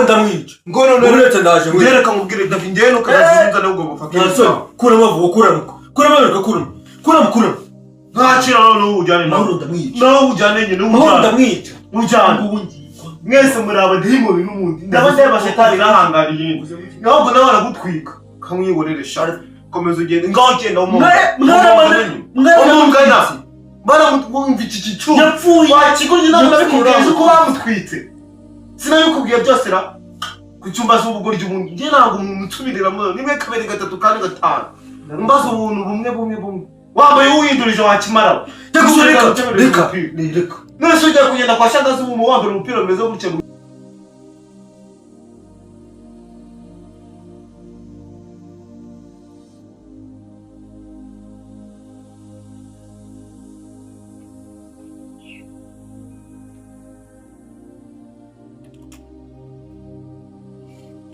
ndamwica. Ngo none Uretse ndaje we. Reka nkubwire, David, njyewe ntukazaza n'ubwo bufakiri. Nta soni. Kuramo vuba, kuramo. Kuramo reka kuramo. Kuramo kuramo. Ntakira noneho ujyane nawe. Mahoro ndamwica. Nawe ujyane nyine. Mahoro Ujyane. ndamwica. Ujyane. Ngubu ngiye. Mwese muri abadayimoni n'ubundi. Ndaba ndeba shetani irahangariye. Ahubwo nawe aragutwika. Kamwihorere sha. Komeza ugende. Ngaho genda umugana. Baramutwumva iki gicucu. Yapfuye. Wakigoryi, ntabwo nabikubwiye ejo ko bamutwitse. Sinabikubwiye byose ra. Ku cyumba z'ubugoryi ubundi. Njye ntabwo umuntu utubiriramo rimwe, kabiri, gatatu, kane, gatanu. Mbaza ubuntu bumwe bumwe bumwe. Wambaye uwihindurije wakimara. Reka reka reka reka. None se ujya kugenda kwa shangazi w'umuntu wambaye umupira umeze gutya?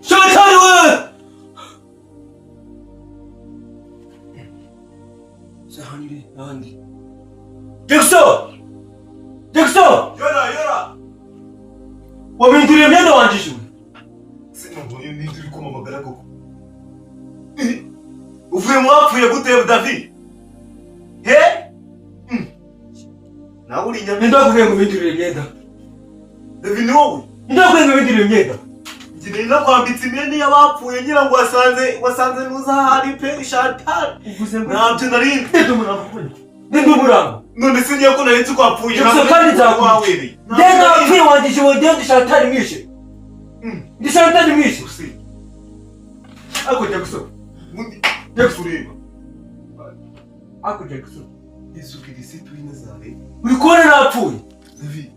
Shatani we! Sahani ahandi. Jackson! Jackson! Yora yora. Wabinduriye imyenda wanjye we. Sinabonye n'ibyo uri kumamagara koko. Uvuye mu bapfuye gute, David? He? Nawe uri inyamibwa. Ndakubwiye ngo ubindurire imyenda. David, ni wowe. Ndakubwiye ngo ubindurire imyenda. Njye nakwambitse imyenda y'abapfuye ngira ngo wasanze ntuzahari pe Chantal. Uvuze ngo Ntabyo nari. Ndi umurambo. Ndi umurambo. None se ngiye ko nari nzi ko wapfuye. Jackson, kandi nzakwica. Wawereye. Njye napfuye wanjye we, ndi Shatani mwishe. Ndi Shatani mwishe. Ako Jackson. Jackson ureba. Ako Jackson. Yesu Kirisitu w'i Nazareti. Uri kubona napfuye. David,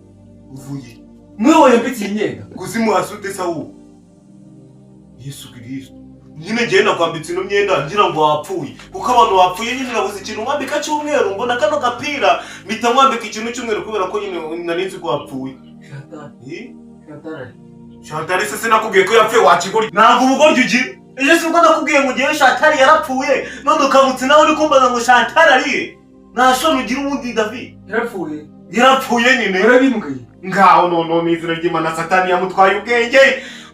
uvuye. Mwe wayambitse iyi myenda. Kuzimu hasute sawu. Yesu Kristo. Nyine ngiye nakwambitse ino myenda ngira ngo wapfuye. Kuko abantu bapfuye nyine nabuze ikintu mwambika cy'umweru, mbona kano gapira mpita mwambika ikintu cy'umweru kubera ko nyine nari nzi ko wapfuye. Shatani. Eh? Shatani. Shantari se sinakubwiye ko yapfuye wakigoryi. Ntabwo ubugoryi ugira. Ejo si ubwo nakubwiye ngo ngewe Shantari yarapfuye, none ukabutse nawe uri kumbaza ngo Shantari ariye. Nta shoni ugira ubundi, David. Yarapfuye. Yarapfuye nyine. Yarabimbwiye. Ngaho none mu izina ry'Imana Satani yamutwaye ubwenge.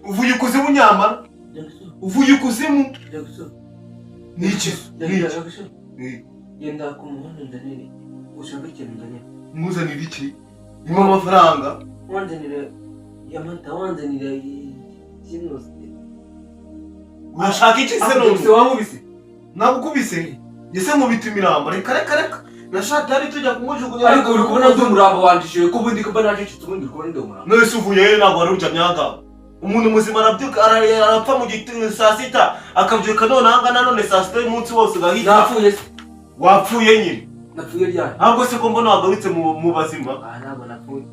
Uvuye ikuzimu nyamara. Jackson. Uvuye ikuzimu. Jackson. Ni iki? Ni iki? Jackson. Eh, Genda ku muhanda unzanire. Ushaka ikintu unzanire. Muzanira iki? Nyuma amafaranga. Wanzanire yamata, wanzanire kino. Urashaka iki se none? Se wankubise. Nagukubise. Ese nkubita imirambo? Reka reka reka. Na Shantari tujya kumujugunya. Ariko uri kubona ndi umurambo wandishije ko ubundi kuba nacecetse, ubundi uri kubona ndi umurambo. None se uvuye he? Ntabwo wari uryamye ahangaha. Umuntu muzima arabyuka arapfa mu giti saa sita, akabyuka none ahangana none saa sita y'umunsi wose ugahita. Napfuye se. Wapfuye nyine. Napfuye ryari? Ntabwo se ko mbona wagarutse mu bazima? Ah, ntabwo napfuye.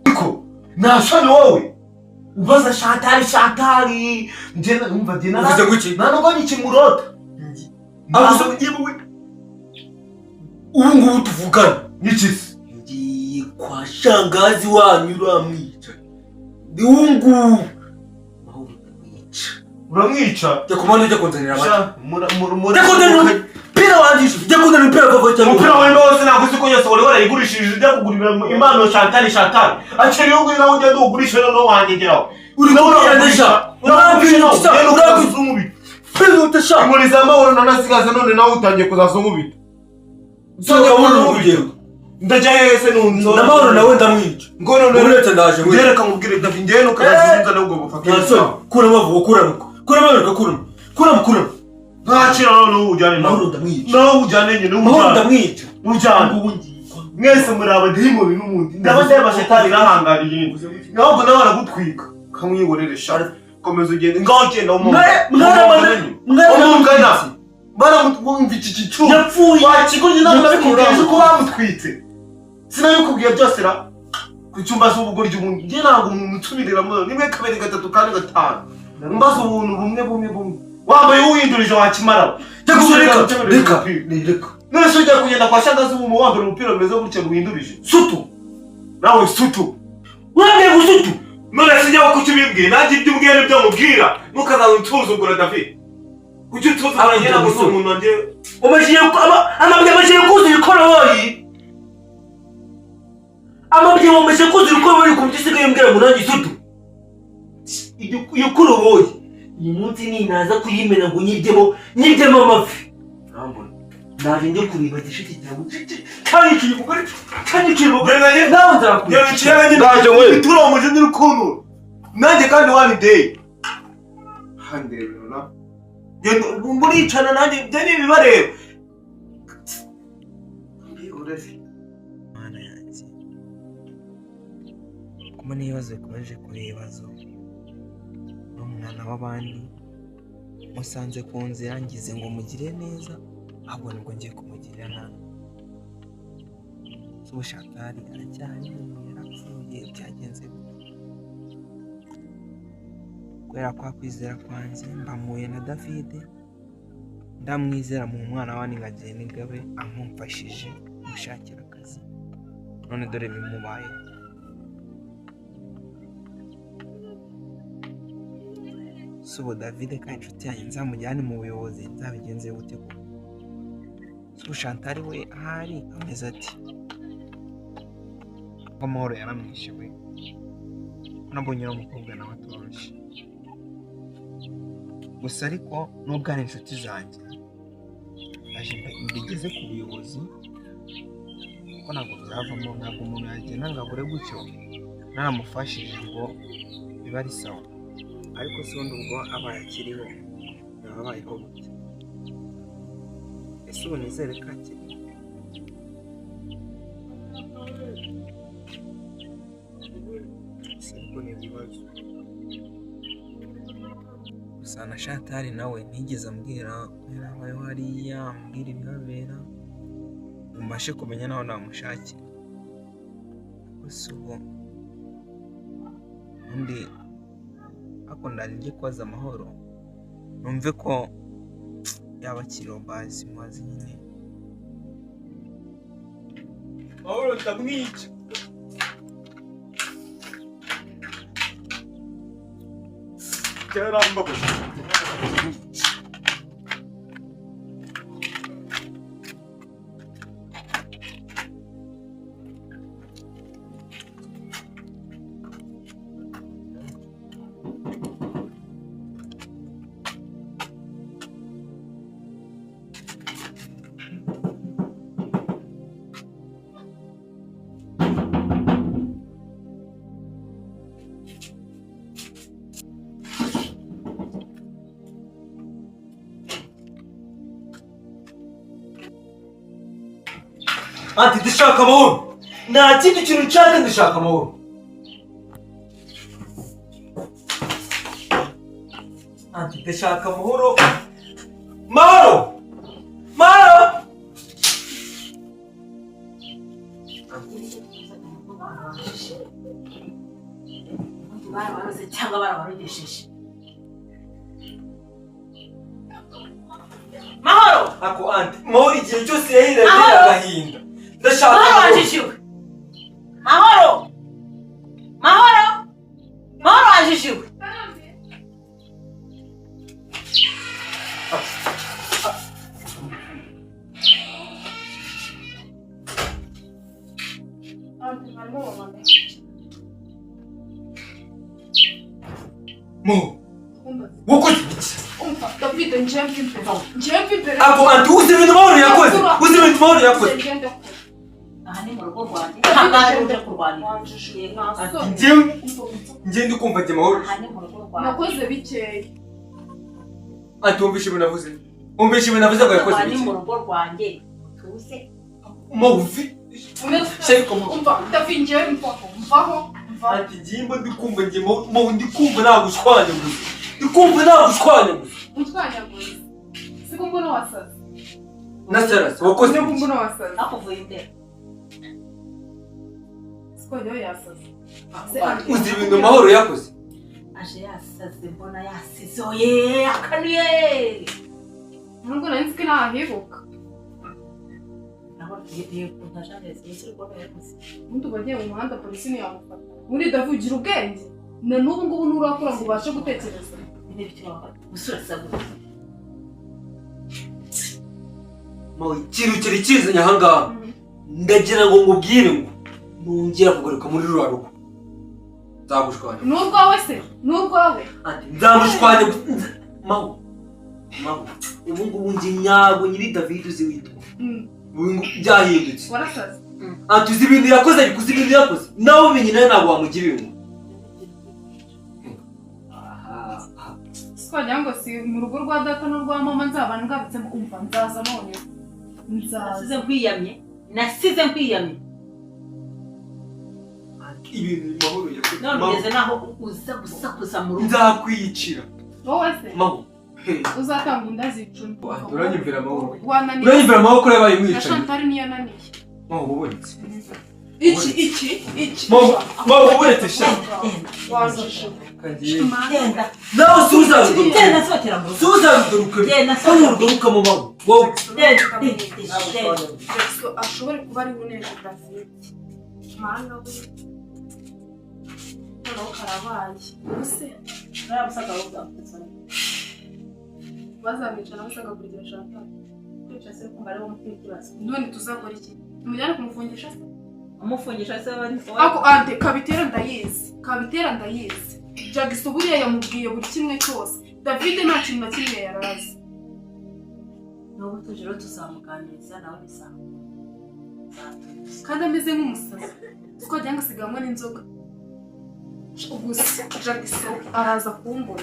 Ariko nta shoni wowe ubaza Shantari Shantari. Njye numva njye Uvuze ngo iki? nta nubwo nkikimurota. Ubu ngubu tuvugana. Niki se? Ngiye kwa shangazi wanyu uramwica. Ubu ngubu. Mahoro ndamwica. Uramwica? Jya ku muhanda ujya kunzanira amata. Sha, Jya kunzanira umupira wanjye. Jya kunzanira umupira vuba cyangwa. Umupira wawe wose ntabwo uzi ko yose wari warayigurishije ujya kugurira impano Shantari Shantari. Akiri uyu nguyu nawe ugenda uwugurishe noneho wangegeraho. Uri kubwira sha. Uramwica. Uramwica. Uramwica. Pilote sha. Inkoni za mahoro nanasigaze none nawe utangiye kuzaza unkubita. Sohoka muri uru rugendo. Ndajya hehe se nunzo? Na Mahoro nawe ndamwica. Ngo none Uretse ndaje we. Reka nkubwire, David, njyewe ntukazaza n'ubwo bufakiri. Nta soni. Kuramo vuba, kuramo. Kuramo reka kuramo. Kuramo kuramo. Ntakira noneho ujyane nawe. Mahoro ndamwica. Nawe ujyane nyine. Mahoro Ujyane. ndamwica. Ujyane. Ngubu ngiye. Mwese muri abadayimoni n'ubundi. Ndaba ndeba shetani irahangariye. Ahubwo nawe aragutwika. Kamwihorere sha. Komeza ugende. Ngaho genda umugana. Baramutwumva iki gicucu. Yapfuye. Wakigoryi, ntabwo nabikubwiye ejo ko Yapfuye. bamutwitse. Sinabikubwiye byose ra. Ku cyumba z'ubugoryi ubundi. Njye ntabwo umuntu utubiriramo rimwe, kabiri, gatatu, kane, gatanu. Mbaza ubuntu bumwe bumwe bumwe. Wambaye uwihindurije wakimara. Jackson reka reka reka. None se ujya kugenda kwa shangazi w'umuntu wambaye umupira umeze gutya ngo uhindurije? Sutu. Nawe sutu. Urambwiye ngo sutu. None se njyewe kuki ubimbwiye? Nanjye ibyo umbwiye nibyo nkubwira. Ntukazaze unsuzugura, David. Kuki unsuzugura? Njye ntabwo ndi umuntu wanjye. Amajije amabuye amajije kuzuye ikoroboyi. Amabyi wameshe kuzura uko bari ku buryo usigaye umbwira ngo nanjye isutu. Iyo koroboyi uyu munsi ninaza kuyimena ngo nyiryemo amafi. Urambona naje njye kureba gishiki cyawe cyanyiciye umugore, cyanyiciye umugore, nawe nzakwica. Ntacyo we turamuje n'urukundo nanjye kandi one day handebera genda muricana nanjye ibyo ni ibibareba. Mana yanjye, kuma n'ibibazo bikomeje kuba ibibazo. N'umwana w'abandi musanze ku nzira, ngize ngo mugire neza, ahubwo nibwo ngiye kumugirira nabi. Ubu Shantari aracyari, yarapfuye, byagenze gute? Kubera kwa kwizera kwanjye mbamuye na David, ndamwizera mu mwana w'abandi ngo agende gabe amumfashije mushakira akazi, none dore bimubayeho. Si ubu David kandi inshuti yanjye nzamujyane mu buyobozi, nzabigenze gute koko? Si ubu Shantari we ahari ameze ati ko Amahoro yaramwishe we, nabonye uriya mukobwa nawe atoroshye. Gusa ariko nubwo ari inshuti zanjye, ndaje mbigeze ku buyobozi, kuko ntabwo byavamo, ntabwo umuntu yagenda ngo abure gutyo naramufashije ngo bibe ari sawa. Ariko se ubundi ubwo abaye akiriho yaba abayeho gute? Ese ubu nizere ko akiriho? Gusa ariko ni ibibazo. Gusa na Shantari nawe ntigeze ambwira ko yari abayeho hariya, ambwira ibihabera ngo mbashe kumenya naho namushakira. Gusa ubu undi ariko ndaje njye kubaza Amahoro, numve ko yaba akiriho, bazi mubazi nyine. Mahoro ndamwica. Cyarambabaje. Ati dushaka amahoro, nta kindi kintu nshaka, ndashaka amahoro. Ati ndashaka amahoro, mahoro, mahoro. Barabaroze cyangwa barabarogesheje? Mahoro! Ako anti mahoro igihe cyose yahiraga Mahoro! agahinda. Ndashaka Mahoro! amahoro. Wajishiwe, Mahoro! Mahoro! Mahoro, wajishiwe! Mo wakoze ibiki? Umva David, njyewe mva imbere, njyewe mva imbere. Ako anti, uzi ibintu Mahoro yakoze? Uzi ibintu Mahoro yakoze? Ngende kure. Aha ni mu rugo rwanjye, ntabwo ari uje kurwanira. Wanjije nta Ati soni. njyewe njye ndi kumva njye Mahoro. Aha ni mu rugo rwanjye. Nakoze bikeya. Anti, wumvishe ibintu navuze? Wumvishe ibintu navuze ngo yakoze Aha ni ibiki? mu rugo rwanjye, tuze. Mo uvi Sheri, komo. Umva David, njyewe mvaho, mvaho, mvaho. Ati njye ndi kumva njye mo ndi kumva nagushwanyaguza, ndi kumva nagushwanyaguza. Utwanyaguza siko mbona wasaze. Na sarasi wakoze Siko ibiki? mbona wasaze. Nakuvuye imbere. Siko njyewe yasaze. Uzi ibintu Mahoro yakoze? Aje yasaze, mbona yasizoye akanuye. Nubwo nari nzi ko ntahibuka. Nabona ukuntu aje ameze, ese urwo yakoze? Ubundi uba agiye mu muhanda polisi ntiyamufata. Muri David, ugira ubwenge na n'ubu ngubu nturakura ngo ubashe gutekereza. Ni ibiki wambaye gusa? Urasa gutya. Mo ikintu kiri kizanye ahangaha, ndagira ngo nkubwire ngo Nongera kugaruka muri ruriya rugo, nzagushwanya. Ni urwawe se? Ni urwawe? Ati nzagushwanya mahu mahu, ubu ngubu njye nyago nyiri David uzi witwa ubu ngubu byahindutse. Warasaze. Ati uzi ibintu yakoze, ariko uzi ibintu yakoze nawe umenye, nawe ntabwo wamugirira impuhwe. Aha, aha. Twagira ngo si mu rugo rwa data n'urwa mama nzaba ngarutsemo. Umva, nzaza noneho, nzaza. Nasize nkwiyamye, nasize nkwiyamye. Ati ibintu Mahoro yakoze, None Mahu, ugeze naho uza gusakuza mu rugo. Nzakwiyicira. Wowe se? Mahu. Uzatanga inda zicumi. Uranyumvira, Mahoro? Wananiye. Uranyumvira, Mahoro, ko yabaye Na umwicanyi? Chantal niyo yananiye. Mahu, ubonetse. Iki, iki, iki? Mahu, Mahu, ubonetse sha. Wanjije. Kagiye. Genda. Nawe si uzarugaruka. Genda, sohokera mu rugo. Si uzarugaruka. Genda. Ko nturugarukamo, Mahu, wowe. Genda, genda, genda. Jackson ashobore kuba ari buneshe David. Mana we, noneho karabaye ubuse. Uriya musaza wawe uzamutse. Bazamwica nawe usanga Chantal. Kwica se kumva ariwo muti w'ikibazo? None tuzakora iki? Tumujyane kumufungisha se? Umufungisha se we? Ako ante kabitera ndayizi, kabitera ndayizi. Jackson buriya yamubwiye buri kimwe cyose. David nta kintu na kimwe yarazi. N'ubu tuje rero, tuzamuganiriza nawe bisanzwe. Kandi ameze nk'umusazi, twagira ngo asiganwe n'inzoga. Gusa Jackson araza kumbona.